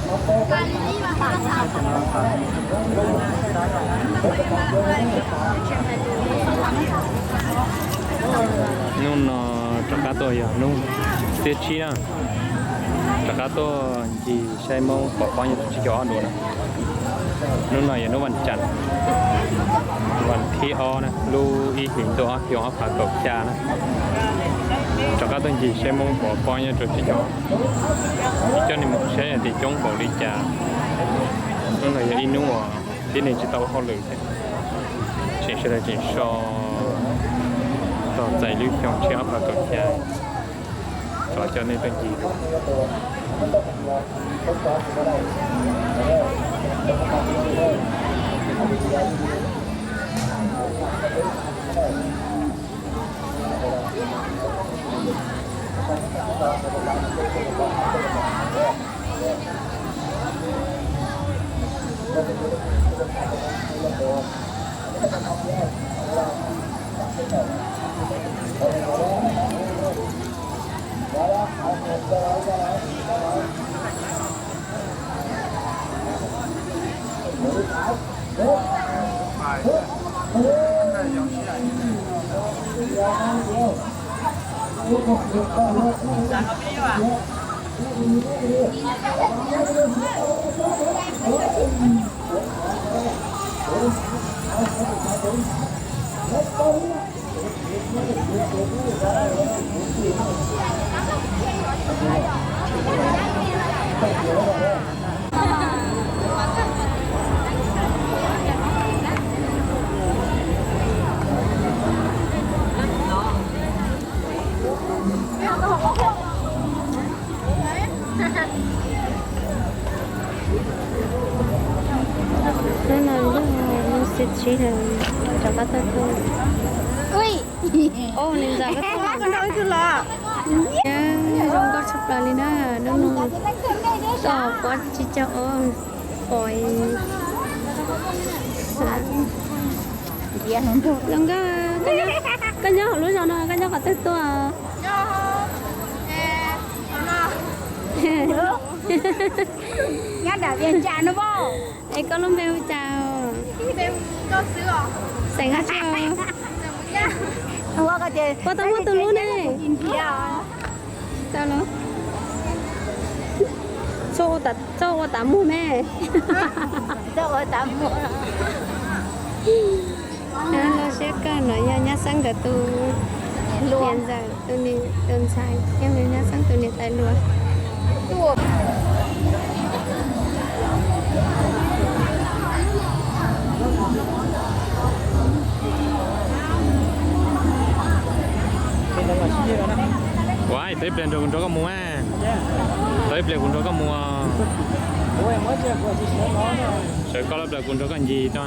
Hnub no rov qab tuaj yog hnub xiab tsib na, rov qab tuaj ncig saib Hmoob pov pob nyob rau tsib caug ob ntu na. Hnub no yog hnub vas cas, vas thib ob na, lub ib hlis ntuj ob xyoo ob phav kaum xya na. Rov qab tuaj ncig saib Hmoob pov pob nyob rau tsib caug, coj nej mus saib tias coob npaum li cas. Hnub no yog ib hnub uas tib neeg tsis tau ua hauj lwm thiab, tseem sawv daws tseem so tos txais lub xyoo tshiab ob phav kaum xya. Rov coj nej tuaj ncig dua. Hnub no yog hnub xiab tsib lawm, rov qab tuaj tuaj. Ua, nws ntxas koj tuaj los. Zoo nkauj tshaj plaws li na, hnub no tom pob tsib caug ob pom. Zoo nkauj, koj nyob hauv lub zos no koj nyob qhov twg tuaj? Es koj lub npe hu cas? Xeem Haj Tsuag. Puas tau muaj tus hlub ne? Tau los. Txhob ua tas mus me. Los siab kawg no yog Nyab Xeeb nkawd tus niam ntxawm, tus ntxhais, yog Nyab Xeeb tus niam tais hluas. Ua, tau ib pliag nrog kuv nrog koj mus. Tau ib pliag kuv nrog koj mus. Sawv koj lub pliag kuv nrog koj ncig tso.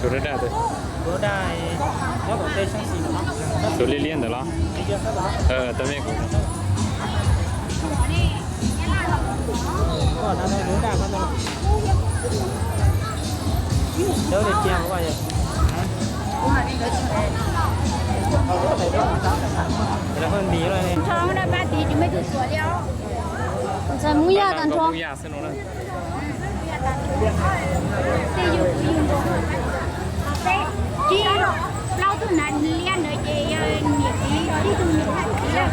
Tus daj daj, tus liab liab ntawd los? Tau me kuv. Ntxhais Hmoob Yaj tas nrho. Plaub tug nav liab ntawd ces yog niam txiv, ib tug niam txiv.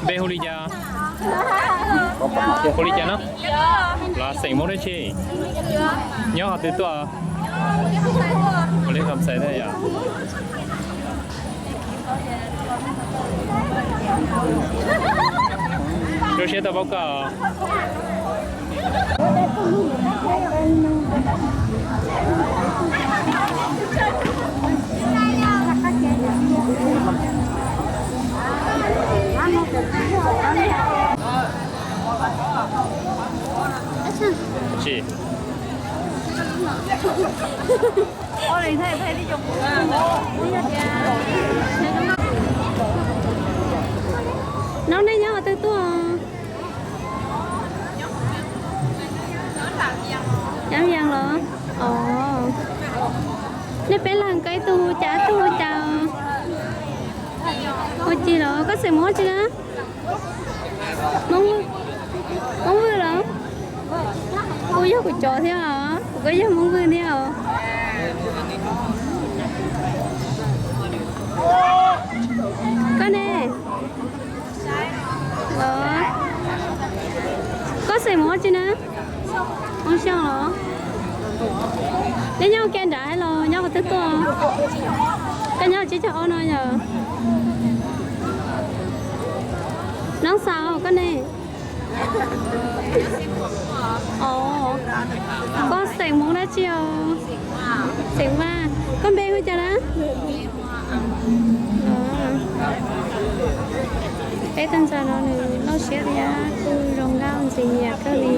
Npe hu li cas? Hu li cas no? Los xeem Hmoob dab tsi? Nyob qhov twg tuaj? Ua li Khamxais thiab yom. Zoo siab tau paub koj. Tsis. Nov nej nyob qhov twg tuaj? Nyob Vias los? Os. Koj xeem Hmoob tsi na? Hmoob Vwj, Hmoob Vwj los? Kuj yog kuv cov thiab os, kuv kuj yog Hmoob Vwj thiab os. Koj ne? Los, koj xeem Hmoob tsi na? Hmoob Xyooj los? Nej nyob ke nrad los nyob qhov twg tuaj? Koj nyob tsib caug ob no yog? Noob Xaus koj ne? Os, koj xeem Hmoob dab tsi os? Xeem Vaj. Koj npe hu cas na? Peb tug ntxhais no nws loj siab thiab kuj zoo nkauj ntxim nyiam kawg li.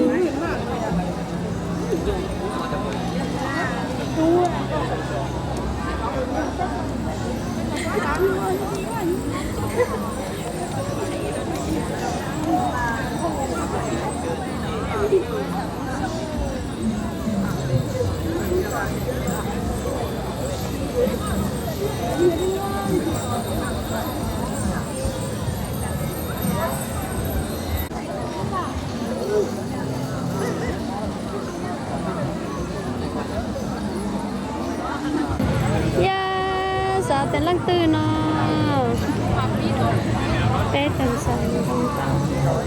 Yog xav tias leej twg no, peb tug ntxhais zoo nkauj.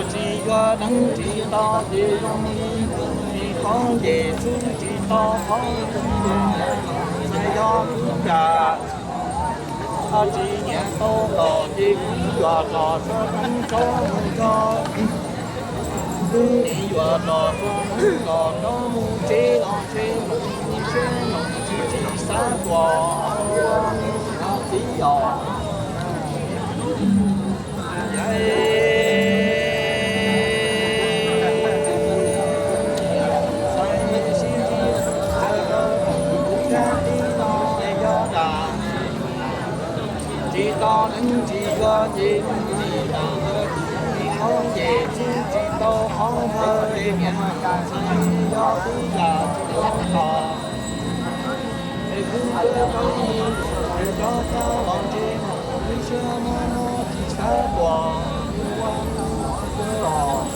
Tsis yog neeg tsis tau ces zoo li qhov nce, txwj tsis tau qhov, yog tus cas tsis nyiam tau los ces kuv yuav los tso neeb tso mus tso, kuv nim yuav los tso neeb los tso mus tsev los tsev mus tsev los tsis tsis xav tuaj ua neeg no tib yog. Tsis tau neeg tsis yuav ces tsis tau, ces tsis tau qhov ntawd ces niam txiv yog tib yam tsis tau los. Es kuv tus tau mus es cov cov los ntshe mus kuv siab muab muab tsis xav tuaj ua los.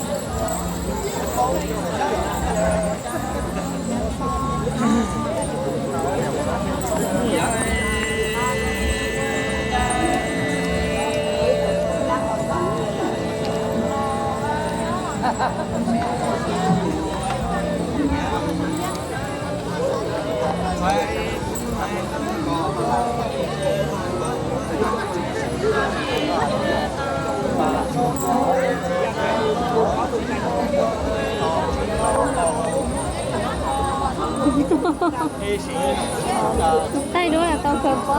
Thaij duab tau kawg pob.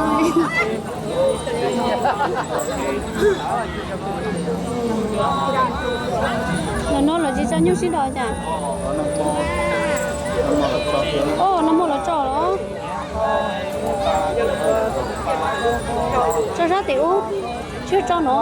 Los no los tsis tso nyuj sib dos cas? Os, no muaj los tso los. Tso sab tim ub, tsis tso no.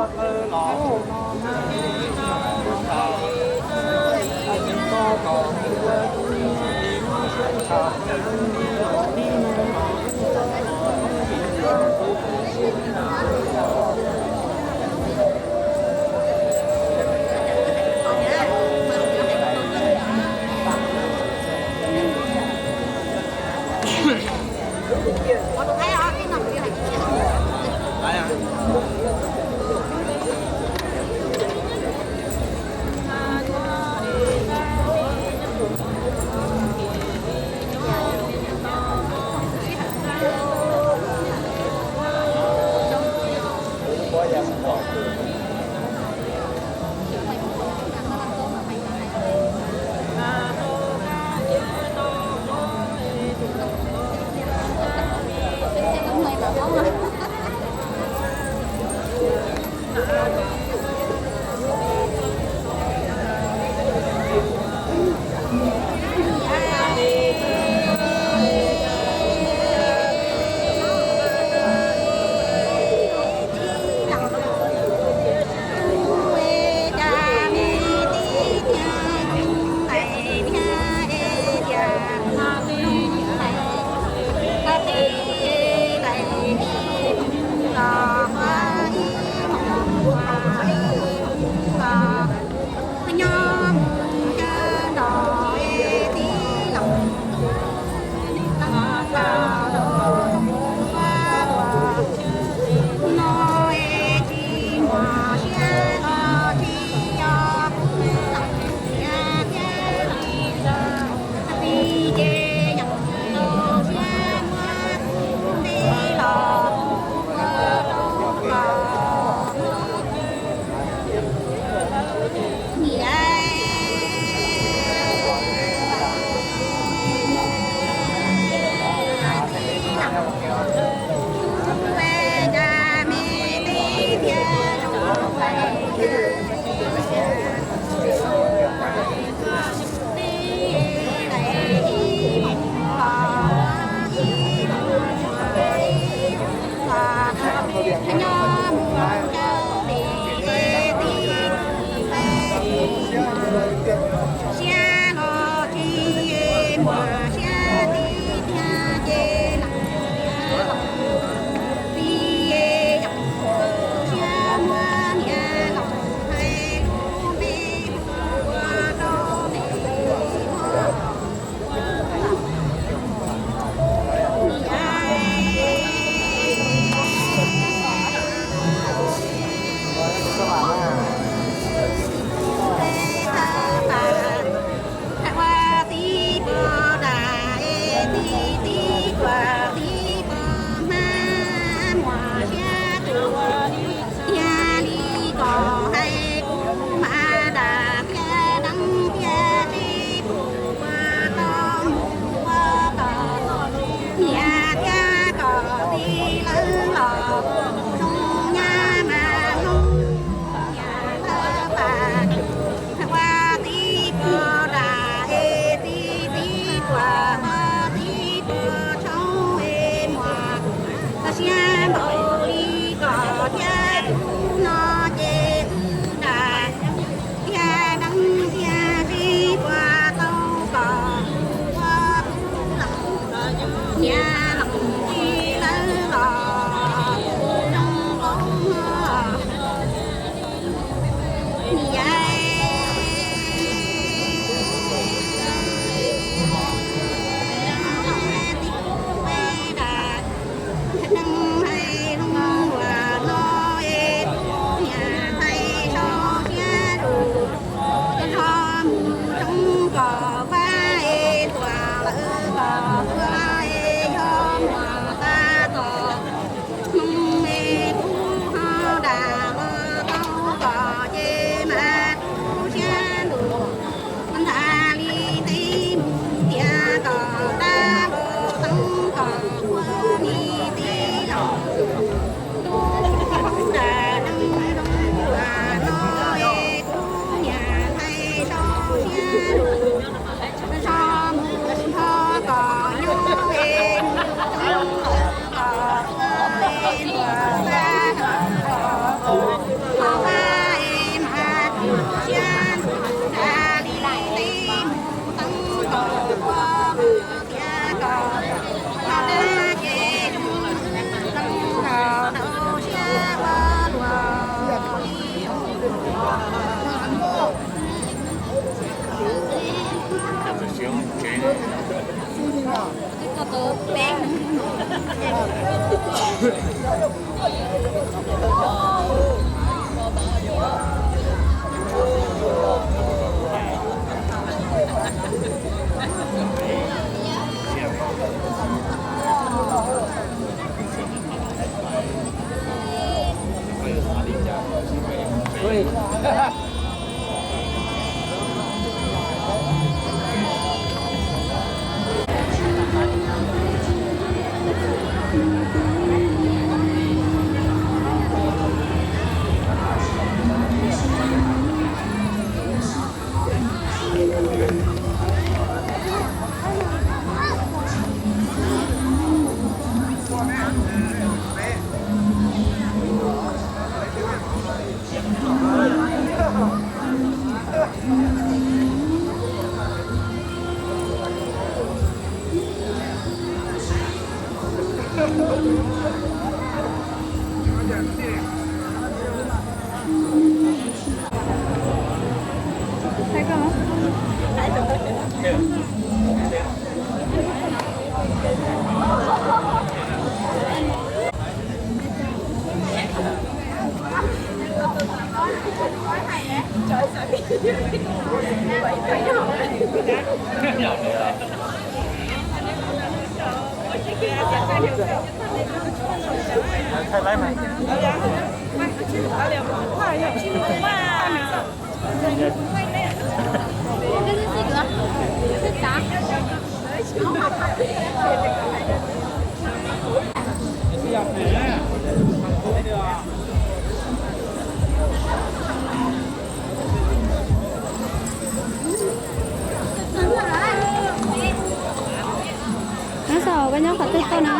Nab Xaus, koj nyob qhov twg tuaj na?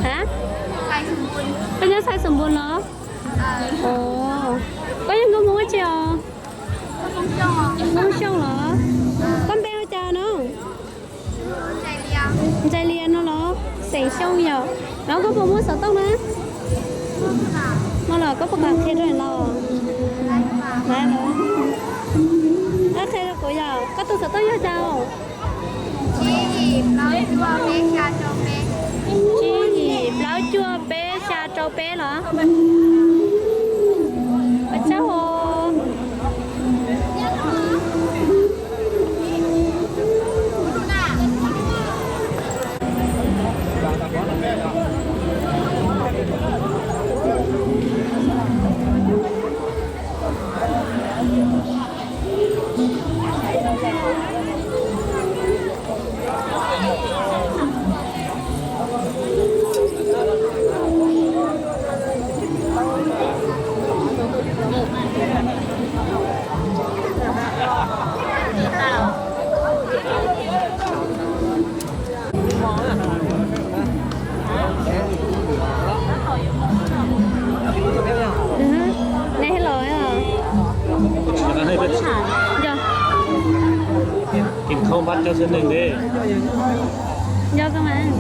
Ha? Koj nyob Xais Xus Npus los? Koj yog nkauj Hmoob dab tsi os? Hmoob Xyooj los? Koj npe hu cas no? Ntsais Lias no los? Xeem Xyooj yom. Los koj puas muaj xov tooj na? Muaj los koj puas kam qhia rau los? Qhia rau kuv yom. Koj tus xov tooj yog cas? Tsib yim plaub cuaj peb xya rau peb los? Ua tsaug os. Neb los yog? Koj npab cov xeeb neeg ne. Nco koj mas.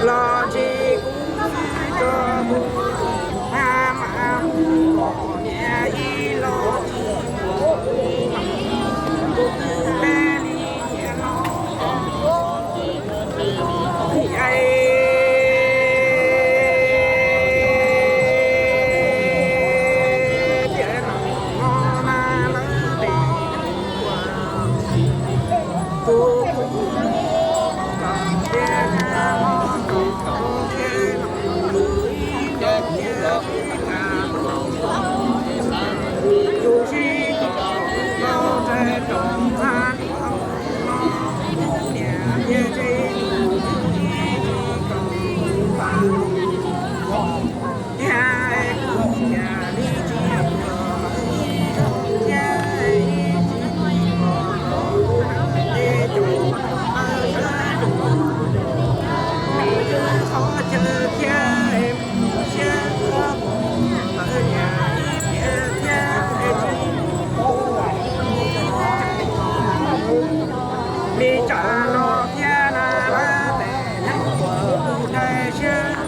Los ntsib kuv tso kuv, a mas kuv kom niam ib los tsis kuv, kuv peb li niam no. Li tsam no thiab na, lawv tes neeb uas kuv dai siab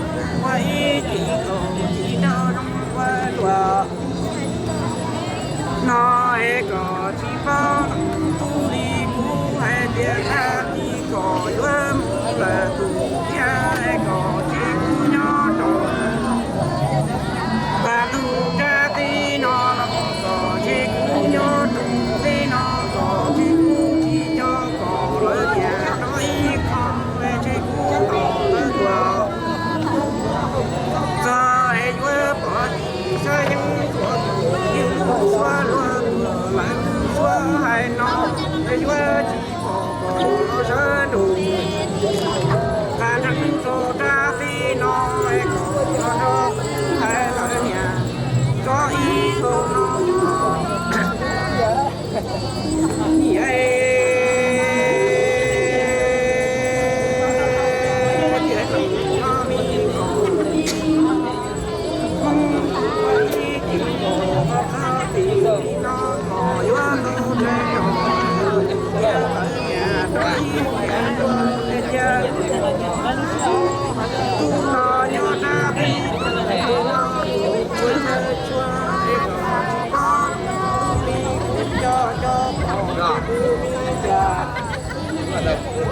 ua ib cim kaum cim nrog zoo ua luam. No es kom tsis paub tub li kuv hais tias tag kis kom yuav mus lawm tus thiab es kom tsis kuv nyob rau tag tus rab teb no los kom tsis kuv nyob rau teb no kom tsis kuv tsis nyob kom lawv tias rov ib qho es tsis kuv kom lawv tuaj. Txog es yuav pom tsis saib yeeb tuaj tus yeej suab luag tuaj lawv suab hais no es yuav tsis pom kom los sawv nrug tag nrho txog rab teb no es kom nrog hais lawv niam txog ib zaug no.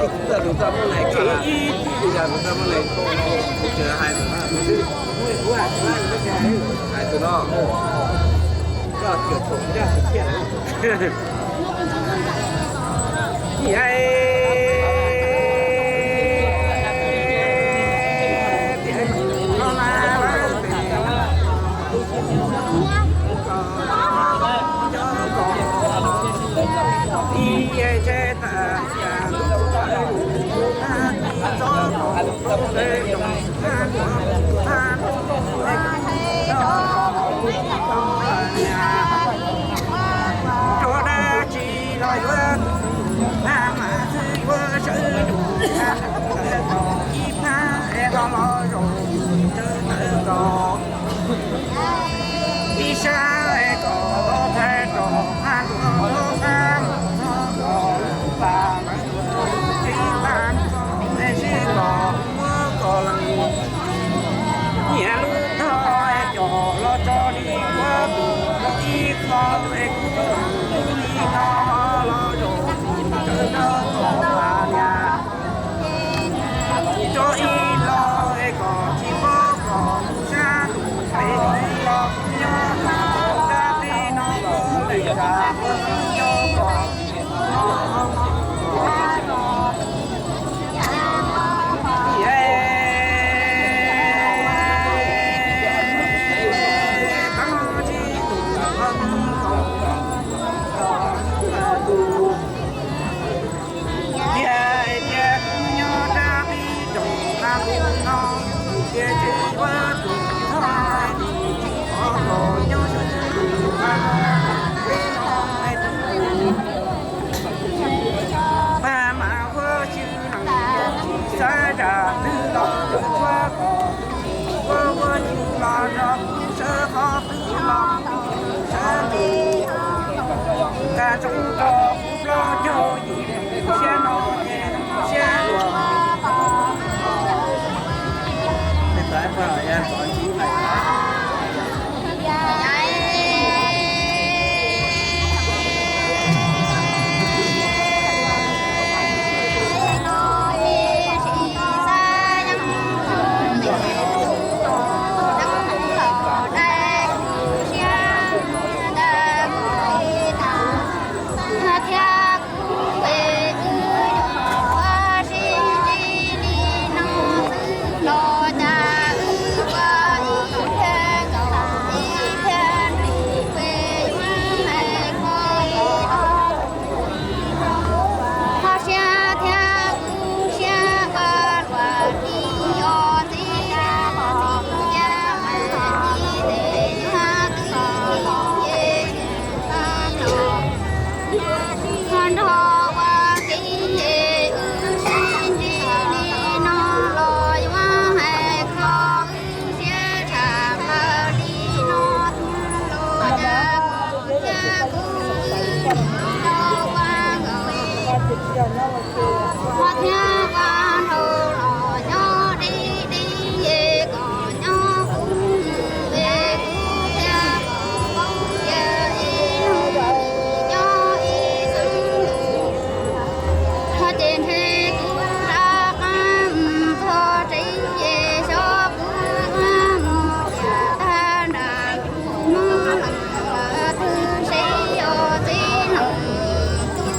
Tus txaj muag nais, tus txaj muag nais, kuv tseem hais tus no, hais tus no, koj tseem thaum ncaj thiab. Ib tse Rau dab tsi los yuav tus phab mas xwb yuav sawv tus phab, ib phab es ho los zaum tsawv tawv nkaus. Ib sab es kom los thaiv rau phab ntuj, phab mus txog kom lub pas lawv tsev pas es sib kom muab kom lees. Nyiam lub tog es coj los tso li ua tus ib qho es kuv li no los zaum tsawv nkaus kom pas nias. Rau ib los es kom tsis pom kom mus sab tus pem los nyob rau sab pem no, ua li cas kuv nyob kom tias, tias kuv nyob rau pem rau qab mus no, tias tsis ua tus txog, tsis pom kom nyob sab tus qab no, pab mas ua xyw leej tsis xav zam twg los tsuav kom ua ua xyw los nrog kuv sawv qhov twg los sawv, tag tsoov rau kuv plaub caug yim siab no es siab luag. Thiab kuv es wb yuav ua sib ntsib li no xwb los cas wb ua ib thiab nkaus ib thiab nqis pes yuav hais kho li no. Kho siab thiab kuv siab ua luaj li os txiv, txiv yam hais li tes yuav twb los ces kho nrog ua ke es wb sib ntsib li no los yuav hais kho wb siab tshaj plaws li no los cas kuv thiab kuv wb tau ua nkaus. Kho thiab ua nraug los nyob deb deb es kom nyob kuv es kuv thiab kom tias ib leeg nyob ib xwb. Kho ces ntshe kuv rov qab mus txog tsev es xyov kuv rov mus cas tag nrho. Mus leej twg seb os txiv leej tub.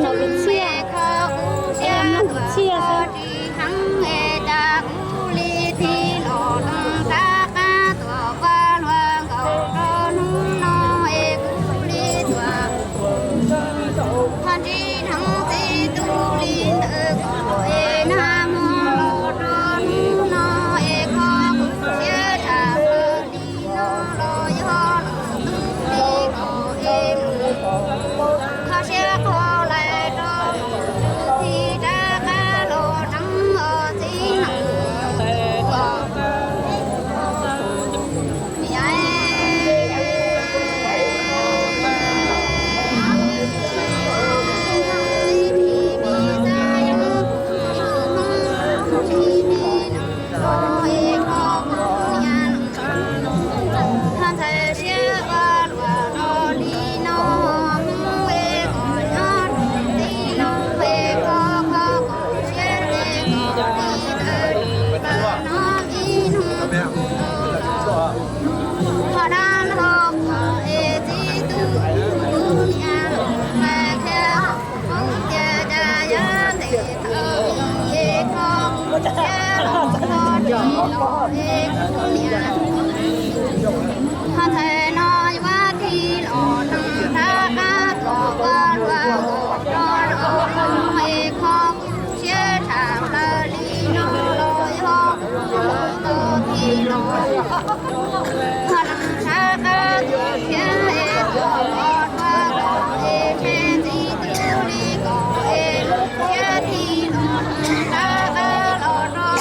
Noj lub txiaj, noj lub txiaj xwb. Heev es cas kuv li tig los zoo rov qab tuaj ua luag nkaus rau hnub no es kuv li tuaj. Qhov ntsej hneev txiv tub li ntawd kom es nag hmo los rau hnub no es kho kuv siab tshaj plaws li no los yog los tus li kom es mus kho siab kho lais rau tus txiv rov qab los tseeb os txiv neej. Ntxhais siab ua luaj rau li no, Hmoob es kom nyob rau txij no es kho kho kom siab es kom li ntawd li plaws no ib hnub. Qhov dab laug qhov es txiv tub kuv niam los qhia hais tias cas yav ntes thaum es kho kuv siab los kho tsis los es kuv niam. Qhov ntxhais no yuav tig los nees rov qab tuaj ua luag nkaus rau los no es kho kuv siab tshaj plaws li no los yog tus tij los. Qhov nees rov qab tuaj thiab es tuaj ua luag nkaus es ntshe txiv tub li kom es siab tig los nees rov qab los rau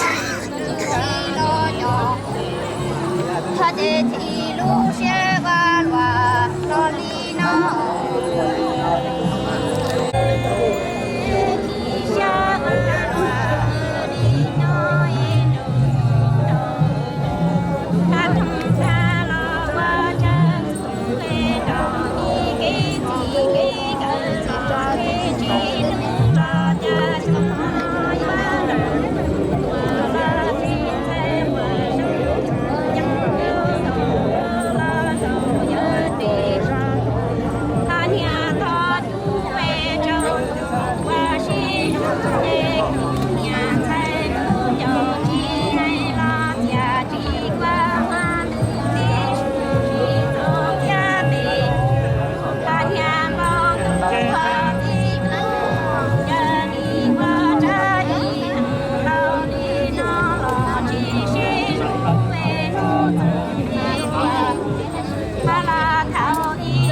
tij los cov. Qhov ces chim lub siab ua luaj los li no. Chim siab ua luaj li no es nrog nrog tag thoob tag los ua tsawg tus es nrog ib kev txij kev nkawm txog kev tsis hnub los cas xyoo no yuav los los tsis ntxhais uas zoo yeej yug los los los yog tes zog. Thov niam thov tub es rau tus uas sib zoo es kuv niam ntxhais kuv cov tsis hais los txiaj tsis kua hmab ntuj tib si tsis txom thiab pes. Thov niam npau tus uas txij hnub caw li ua tsab ib los li no los tsis sib zoo es hnub txog li tuaj. Thov los thaum ub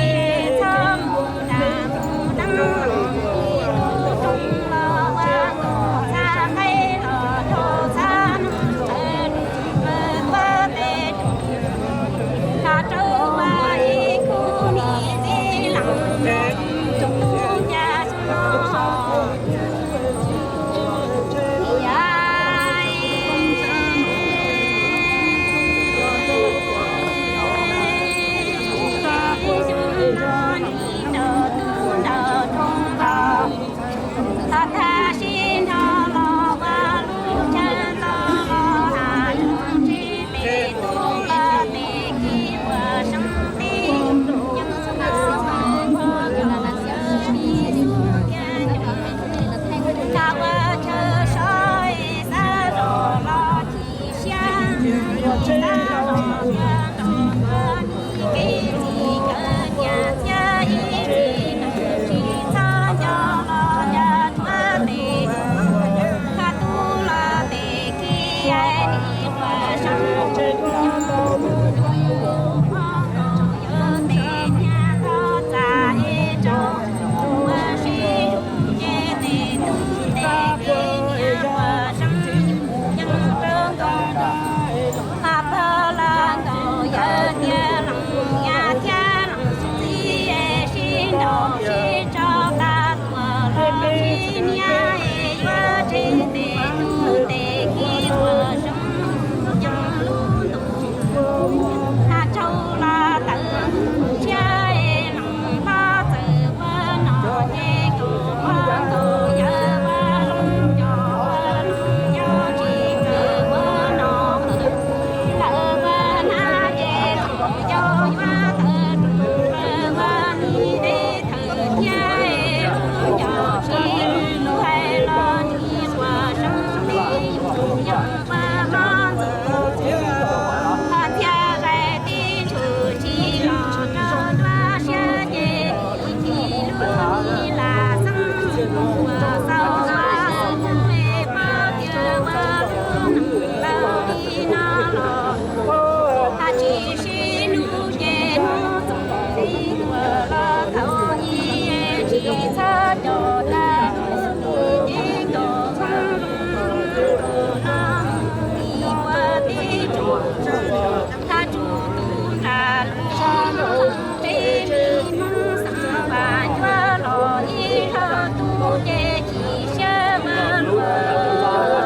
txhob mus nram mus dab, ib tug rooj los ua kom txhab qaib los rau txhab Ces chim siab mas luag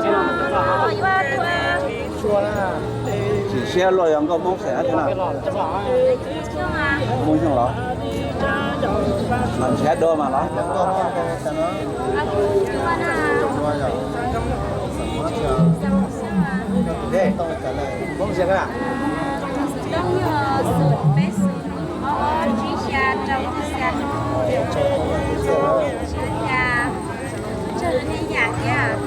yuav tuag. Chim siab luag yog nkauj Hmoob xeem dab tsi no? Hmoob Xyooj los? Mas nrhiav dua mas los? Hmoob Xyooj a? Xov tooj yog xoom peb xoom, ob tsib xya rau xya, xya, tsawg nej yam thiab.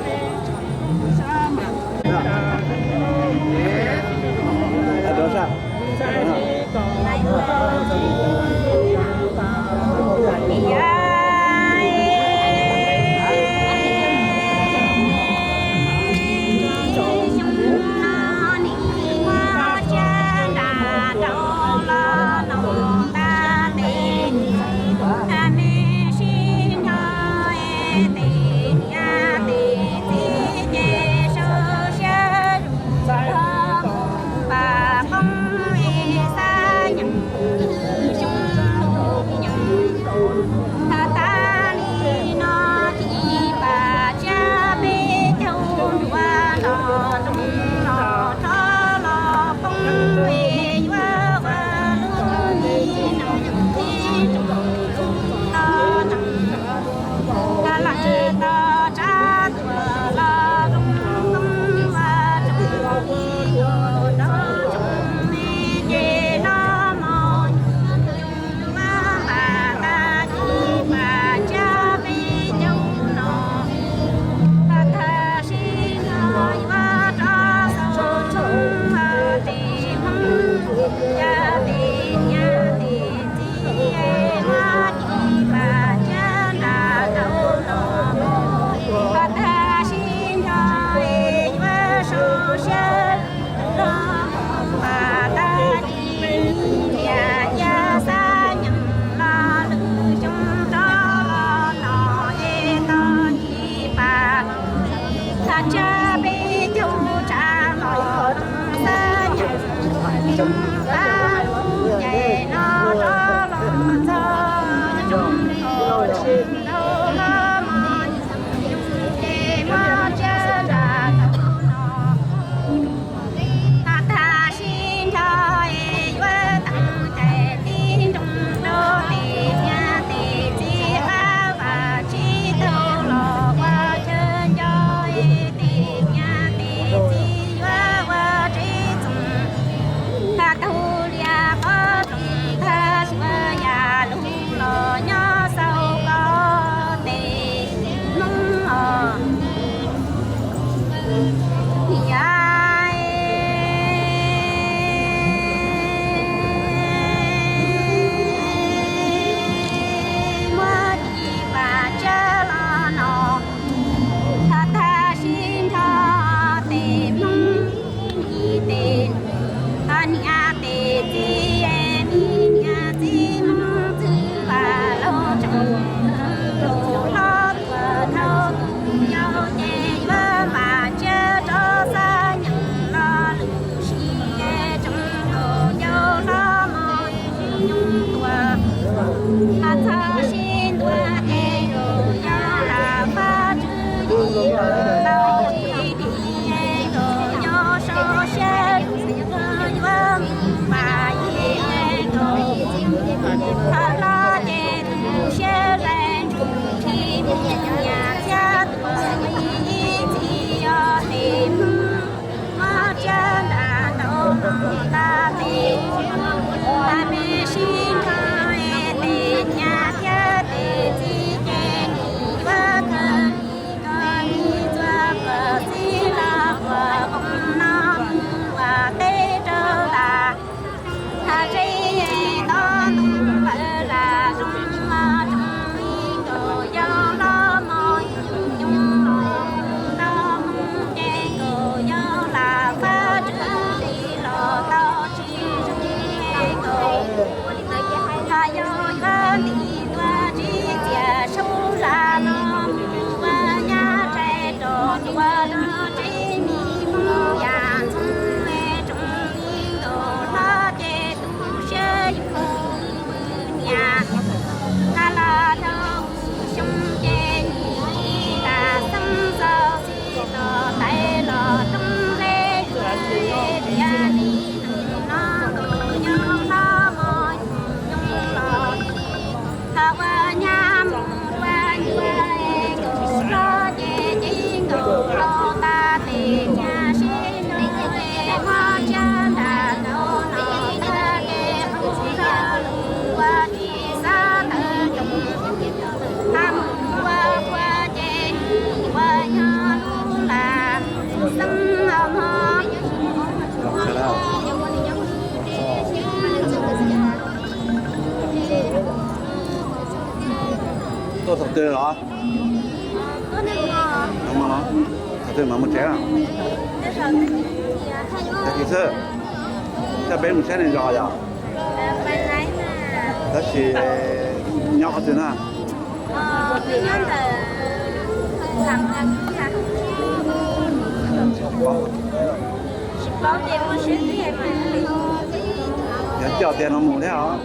Has tas li no ces pab tsa peb caug nruab nrog nroog los rov los poob es yuav ua lub neej teb tsoom tub los neeg. Lam tsis tau tsab tuam los zoo zoo ua tsoom ib yam nrog tsoom me ces los mos npam tas ces pab tsa peb caug no. Tag tag sim no yuav rov xaus tshoob tes Hmoob, yog tes niam tes txiv no ces pab tsa nram rau no. Tag tag sim no yuav sau siab los pab tas ces niam yaj xab nyeem los lwm xyoo rov los no es tau ces pab tsa peb caug tsam los xab nyeem xyoo pab lub caij no rov los txog tsoom tau los mos ces muab tsiab nram no. Tag tag sim no es yuav teem cai tib nroog rau tes niam tes txiv qab vam tsis tau los ua chaw nco es tes Tuaj thaum twg los? Thaum twg mam mus tsev? Tag kis xwb. Coj peb mus saib neeg zos yom? Tab sis nyob qhov twg na? Yog coj tiag no mus thiab os.